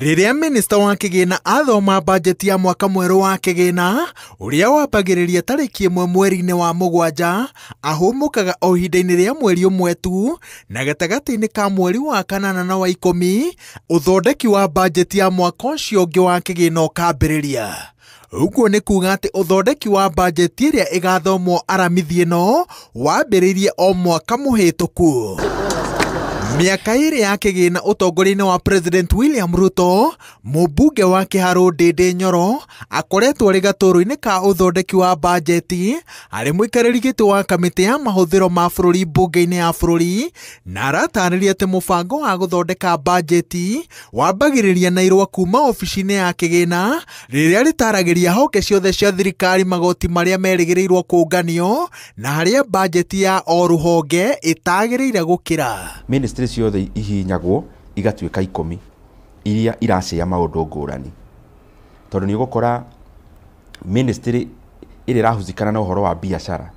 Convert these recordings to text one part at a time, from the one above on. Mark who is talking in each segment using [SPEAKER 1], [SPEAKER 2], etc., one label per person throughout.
[SPEAKER 1] Rĩrĩa minista wa kĩgĩna athoma bajeti ya mwaka mwerũ wa kĩgĩna ũrĩa wambagĩrĩria tarĩki 1 mweri-inĩ wa 7, ahũmũkaga o ihinda-inĩ rĩa mweri ũmwe tu, na gatagatĩ-inĩ ka mweri wa 8 na wa 10 ũthondeki wa bajeti ya mwaka ũcio ũngĩ wa kĩgĩna ũkambĩrĩria. Ũguo nĩ kuuga atĩ ũthondeki wa bajeti ĩrĩa ĩgathomwo Aramithi ĩno wambĩrĩirie o mwaka mũhĩtũku. Mĩaka ĩrĩ ya kĩgĩna ũtongoria-inĩ wa President William Ruto, mũmbunge wa Kĩharũ Ndĩndĩ Nyoro akoretwo arĩ gatũrũ-inĩ ka ũthondeki wa bajeti, arĩ mũikarĩri gĩtĩ wa kamĩtĩ ya mahũthĩro ma bũrũri mbunge-inĩ ya bũrũri, na aratarĩria atĩ mũbango wa gũthondeka bajeti wambagĩrĩria na irũa kuma obici-inĩ ya kĩgĩna rĩrĩa rĩtaragĩria honge ciothe cia thirikari magoti marĩa merĩgĩrĩirwo kũnganio na harĩa bajeti ya o rũhonge ĩtagĩrĩire gũkĩra.
[SPEAKER 2] Ministry ciothe ihihinyagwo igatuĩka 10 iria iracĩa maũndũ ngũrani, tondũ nĩ ũgũkora ministry ĩrĩa ĩrahusika na ũhoro wa biacara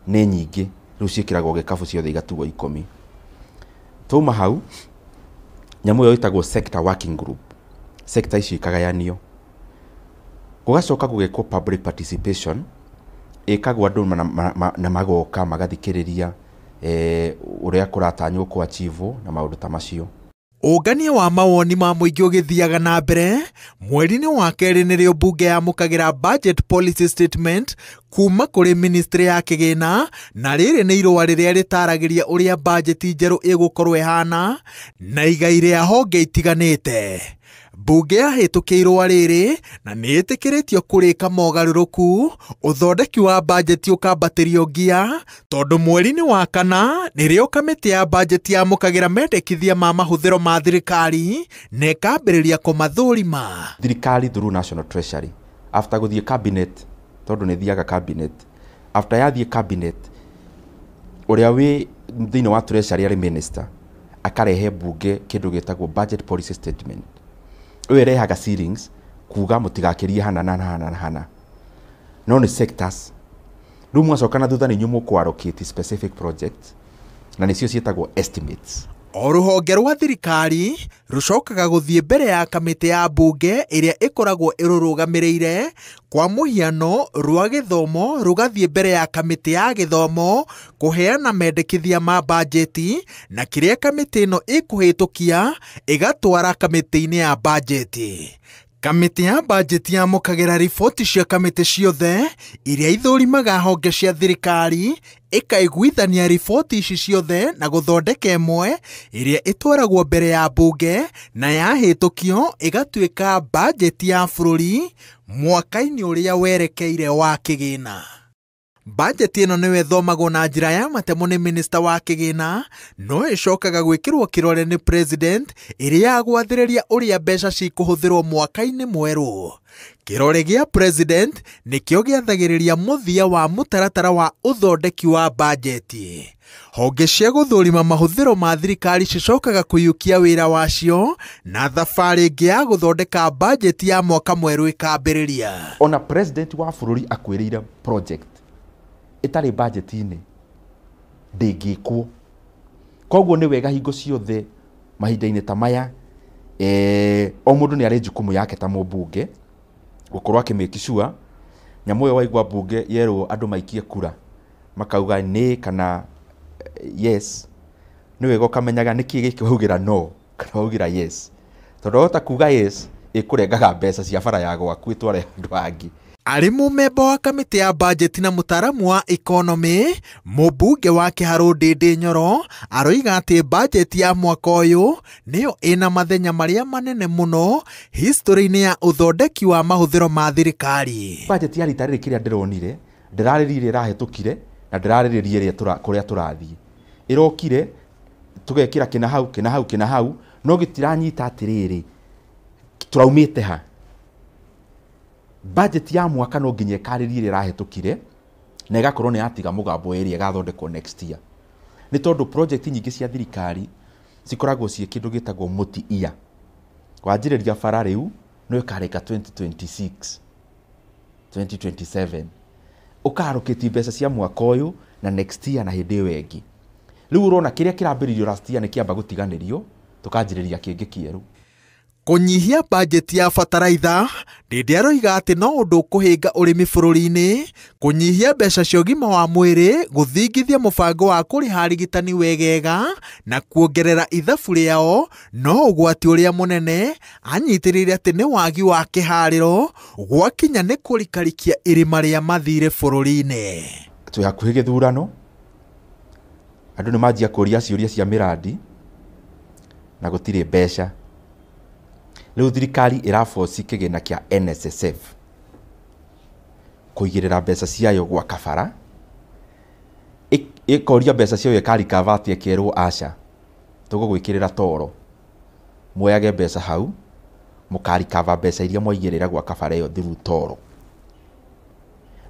[SPEAKER 2] nĩ nyingĩ, rĩu ciĩkĩragwo gĩkabu ciothe igatuo 10. Twauma hau, nyamũ ĩyo ĩtagwo sector working group, sector icio ikagayanio, gũgacoka gũgekwo public participation, ĩkagwo andũ na magoka magathikĩrĩria ũrĩa kũratanywo kũ achieve na maũndũ ta macio.
[SPEAKER 1] Ũngania wa mawoni ma mũingĩ ũgĩthiaga na mbere, mweri-inĩ wa 2 nĩrĩo mbunge yamũkagĩra budget policy statement kuma kũrĩ ministry ya kĩgĩna, na rĩrĩ nĩ irũa rĩrĩa rĩtaragĩria ũrĩa bajeti njerũ ĩgũkorwo ĩhana na igai rĩa honge itiganĩte. Mbunge yahĩtũkĩirwo irũa rĩrĩ na nĩ ĩtĩkĩrĩtio kũrĩka mogarũrũku, ũthondeki wa bajeti ũkambatĩrio ngia, tondũ mweri-inĩ wa 4 nĩrĩo kamĩtĩ ya bajeti yamũkagĩra mendekithia ma mahũthĩro ma thirikari na ĩkambĩrĩria kũmathũrima.
[SPEAKER 2] Thirikari through National Treasury after gũthiĩ cabinet, tondũ nĩ thiaga cabinet, after yathiĩ cabinet ũrĩa wĩ thĩinĩ wa Treasury arĩ minister akarehe mbunge kĩndũ gĩtagwo budget policy statement. Ũyũ ĩrehaga ceilings kuga mũtigakĩrie hana na hana na hana, no nĩ sectors. Rĩu mwacoka na thutha nĩ inyuĩ mũkũ allocate specific project na nĩcio ciĩtagwo estimates.
[SPEAKER 1] O rũhonge rwa thirikari rũcokaga gũthiĩ mbere ya kamĩtĩ ya mbunge ĩrĩa ĩkoragwo ĩrũrũgamĩrĩire, kwa mũhiano rwa gĩthomo rũgathiĩ mbere ya kamĩtĩ ya gĩthomo kũheana mendekithia ma bajeti, na kĩrĩa kamĩtĩ ĩno ĩkũhĩtũkia ĩgatwara kamĩtĩ-inĩ ya bajeti. Kamĩtĩ ya bajeti yamũkagĩra riboti cia kamĩtĩ ciothe iria ithũrimaga honge cia thirikari, ĩkaiguithania riboti ici ciothe na gũthondeka ĩmwe ĩrĩa ĩtwaragwo mbere ya mbunge na yahĩtũkio ĩgatuĩka bajeti ya bũrũri mwaka-inĩ ũrĩa werekeire wa kĩgĩna. Bajeti ĩno nĩyo ĩthomagwo na njĩra ya matemo nĩ minista wa kĩgĩna, no ĩcokaga gwĩkĩrwo kĩrore nĩ president ĩrĩa ya gwathĩrĩria ũrĩa mbeca cikũhũthĩrwo mwaka-inĩ mwerũ. Kĩrore gĩa president nĩkĩo gĩathagĩrĩria mũthia wa mũtaratara wa ũthondeki wa bajeti. Honge cia gũthũrima mahũthĩro ma thirikari cicokaga kũiyũkia wĩra wacio na thabarĩ ĩngĩ ya gũthondeka bajeti ya mwaka mwerũ ĩkambĩrĩria.
[SPEAKER 2] Ona president wa bũrũri akwĩrĩire project ĩtarĩ budget-inĩ ndĩngĩkwo. Koguo nĩ wega hingo ciothe mahinda-inĩ ta maya, o mũndũ nĩ arĩ jukumu yake ta mũmbunge gũkorwo akĩ-make sure nyamũ ĩyo waigua mbunge yerwo andũ maikie kura makauga nĩ kana yes, nĩ wega ũkamenyaga nĩkĩ gĩkĩ waugĩra no kana waugĩra yes, tondũ wahota kuga yes ĩkũrengaga mbeca cia bara ya gwaku ĩtware andũ angĩ.
[SPEAKER 1] Arĩ mũmemba wa kamĩtĩ ya bajeti na mũtaaramu wa economy, mũmbunge wa Kĩharũ Ndĩndĩ Nyoro aroiga atĩ bajeti ya mwaka ũyũ nĩyo ĩna mathenya marĩa manene mũno history-inĩ ya ũthondeki wa mahũthĩro ma thirikari.
[SPEAKER 2] Bajeti ya rita rĩrĩ kĩrĩa ndĩronire, ndĩrarĩrĩria ĩrahĩtũkire na ndĩrarĩrĩria ĩrĩa kũrĩa tũrathiĩ. Ĩrokire tũgekĩra kĩna hau, kĩna hau, kĩna hau, no gĩtiranyita atĩrĩrĩ tũraumĩte ha. Budget ya mwaka no nginya ĩkarĩrie ĩrĩa ĩrahĩtũkire na ĩgakorwo nĩ yatiga mũgambo ĩrĩa ĩgathondekwo next year. Nĩ tondũ project nyingĩ cia thirikari cikoragwo ciĩ kĩndũ gĩtagwo multi year. Wanjĩrĩria bara rĩu no ĩkarĩka 2026, 2027. Ũkarũkĩtie mbeca cia mwaka ũyũ na next year na hĩndĩ ĩyo ĩngĩ. Rĩu ũrona kĩrĩa kĩrambĩrĩirio last year nĩ kĩamba gũtiganĩrio, tũkanjĩrĩria kĩngĩ kĩerũ.
[SPEAKER 1] Kũnyihia bajeti ya bataraitha Ndindi aroiga atĩ no ũndũ ũkũhĩnga ũrĩmi bũrũri-inĩ, kũnyihia mbeca cia ũgima wa mwĩrĩ, gũthingithia mũbango wa kũrĩha arigitani wegega na kuongerera ithabu rĩao, no ũgwati ũrĩa mũnene anyitĩrĩire atĩ nĩ wagi wa kĩharĩro gwakinya nĩ kũrikarikia irima rĩa mathirĩ bũrũri-inĩ.
[SPEAKER 2] Twĩ hakuhĩ gĩthurano, andũ nĩ manjia kũria ciũria cia mĩrandi na gũtirĩ mbeca. Rĩu thirikari ĩraboci kĩgĩna kĩa NSSF kũigĩrĩra mbeca ciayo gwaka bara, ĩkoria mbeca ciayo ĩkarikava atĩ ĩkerwo aca, tũgũgwĩkĩrĩra toro, muoyage mbeca hau, mũkarikava mbeca iria mwaigĩrĩra gwaka bara ĩyo through toro.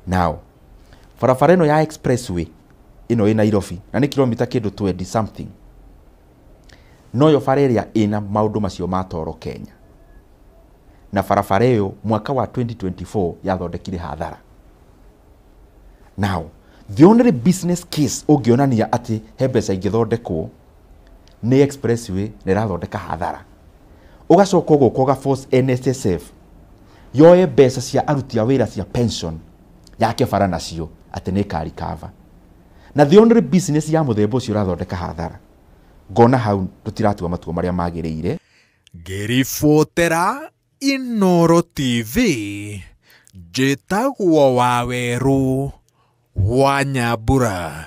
[SPEAKER 2] Now, barabara ĩno ya expressway ĩno ĩ Nairobi na nĩ kilomita kĩndũ 20 something, noyo bara ĩrĩa ĩna maũndũ macio ma toro Kenya. Na barabara ĩyo mwaka wa 2024 yathondekire hathara. Now, the only business case ũngĩonania atĩ he mbeca ingĩthondekwo nĩ expressway na ĩrathondeka hathara. Ũgacoka ũgoka ũga force NSSF yoe mbeca cia aruti a wĩra cia pension yake bara nacio atĩ nĩ ĩkarikava. Na the only business ya mũthemba ũcio ũrathondeka hathara. Ngona hau tũtiratua matua marĩa magĩrĩire.
[SPEAKER 1] Ngĩribotera Inooro TV, njĩtagwo Wawerũ wa Nyambura.